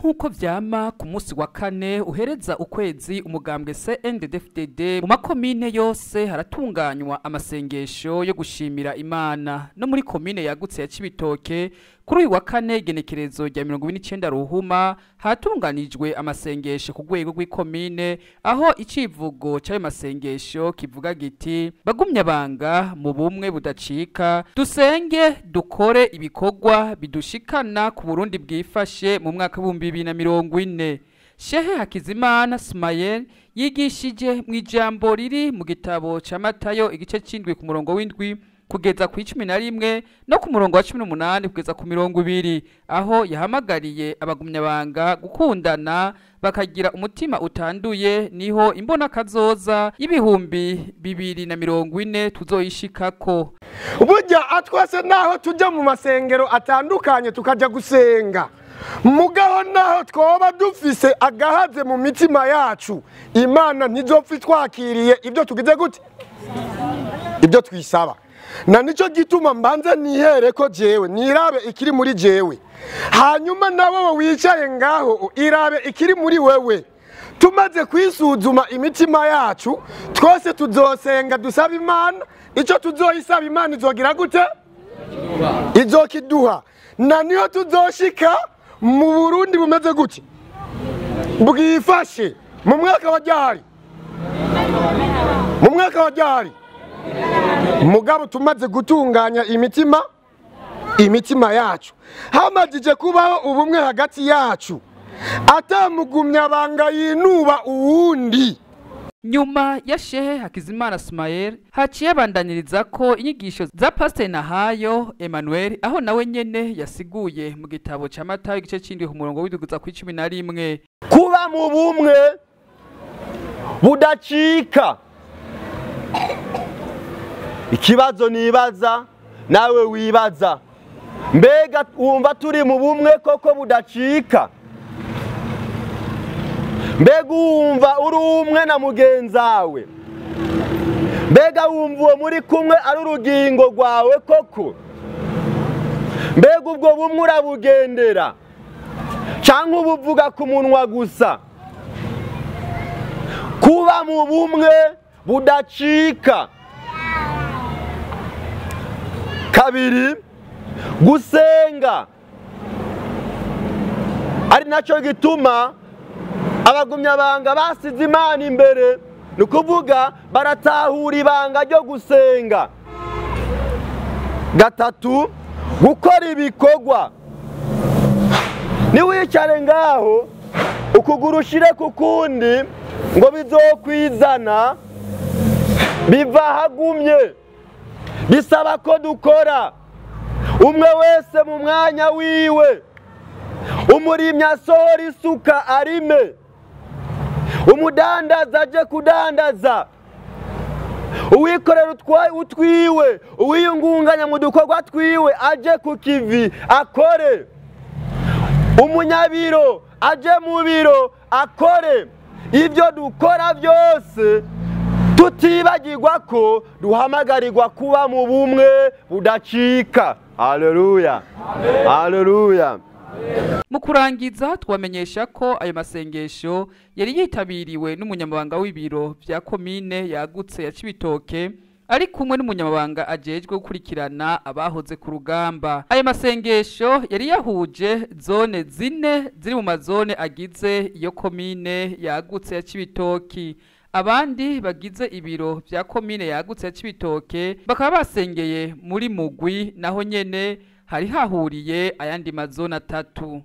Nk'uko vyama ku munsi wa kane uhereza ukwezi umugambwe CNDD-FDD, mu makomine yose haratunganywa amasengesho yo gushimira Imana. No muri komine yagutse ya Cibitoke, kuri uyu wa kane igenekerezo rya 29 Ruhuma, hatunganijwe amasengesho ku rwego rw'ikomine, aho icivugo c'ayo masengesho kivuga giti: "Bagumya banga mu bumwe budacika, dusenge dukore ibikorwa bidushikana ku Burundi bwifashe mu mwaka w'2040." Shehe Hakizimana Smael yigishije mu ijambo riri mu gitabo ca Matayo igice c'indwi ku murongo w'indwi kugeza ku 11 no ku murongo wa 18 kugeza ku 20, aho yahamagariye abagumyabanga gukundana bakagira umutima utanduye, niho imbona kazoza y'2040 tuzoyishikako. Burya atwese naho tujya mu masengero atandukanye tukajya gusenga, mugaho naho twoba dufise agahaze mu mitima yacu, Imana ntizopfa twakiriye ibyo tugize gute, ibyo twisaba. Na nicyo gituma mbanza nihere ko jewe nirabe ikiri muri jewe, hanyuma nawe wicaye ngaho irabe ikiri muri wewe. Tumaze kwisuzuma imitima yacu twese tuzosenga dusaba Imana. Icyo tuzoyisaba Imana izogira gute? Izokiduha. Na niyo tuzoshika mu Burundi bumeze gute, bwifashe mu mwaka wa ryari, mu mwaka wa ryari. Mugabo tumaze gutunganya imitima yacu, hamajije kubaho ubumwe hagati yacu, atamugumya banga yinuba uwundi. Nyuma ya Shehe Hakizimana Smael haciye abandaniriza ko inyigisho za Pastor Nahayo Emmanuel, aho nawe nyene yasiguye mu gitabo ca Matayo igice c'indwi ku murongo w'indwi kugeza ku 11. Kuba mu bumwe budacika. Ikibazo nibaza nawe wibaza, mbega wumva turi mu bumwe koko budacika? Mbega wumva uri umwe na mugenzawe? Mbega wumva uwo muri kumwe ari urugingo rwawe koko? Mbega ubwo bumwe urabugendera canke ubuvuga ku munwa gusa? Kuba mu bumwe budacika. Kabiri, gusenga. Ari nacyo gituma abagumyabanga basize Imana imbere, ni ukuvuga baratahura ibanga ryo gusenga. Gatatu, gukora ibikorwa. Niwicare ngaho ukuguru ushire ku kundi ngo bizokwizana, biva hagumye. Bisaba ko dukora, umwe wese mu mwanya wiwe. Umurimyi asohora isuka arime, umudandaza aje kudandaza, uwikorera utwiwe, uwiyungunganya mu dukorwa twiwe aje ku kivi akore, umunyabiro aje mu biro akore. Ibyo dukora byose tutibagirwa ko duhamagarirwa kuba mu bumwe budacika. Haleluya, haleluya. Mu kurangiza twamenyesha ko ayo masengesho yari yitabiriwe n'umunyamabanga w'ibiro vya komine yagutse ya Cibitoke, ari kumwe n'umunyamabanga ajejwe gukurikirana abahoze ku rugamba. Ayo masengesho yari yahuje zone zine ziri mu mazone agize iyo komine yagutse ya Cibitoki. Abandi bagize ibiro vya komine yagutse ya Cibitoke bakaba basengeye muri Mugwi, naho nyene hari hahuriye ayandi mazone atatu.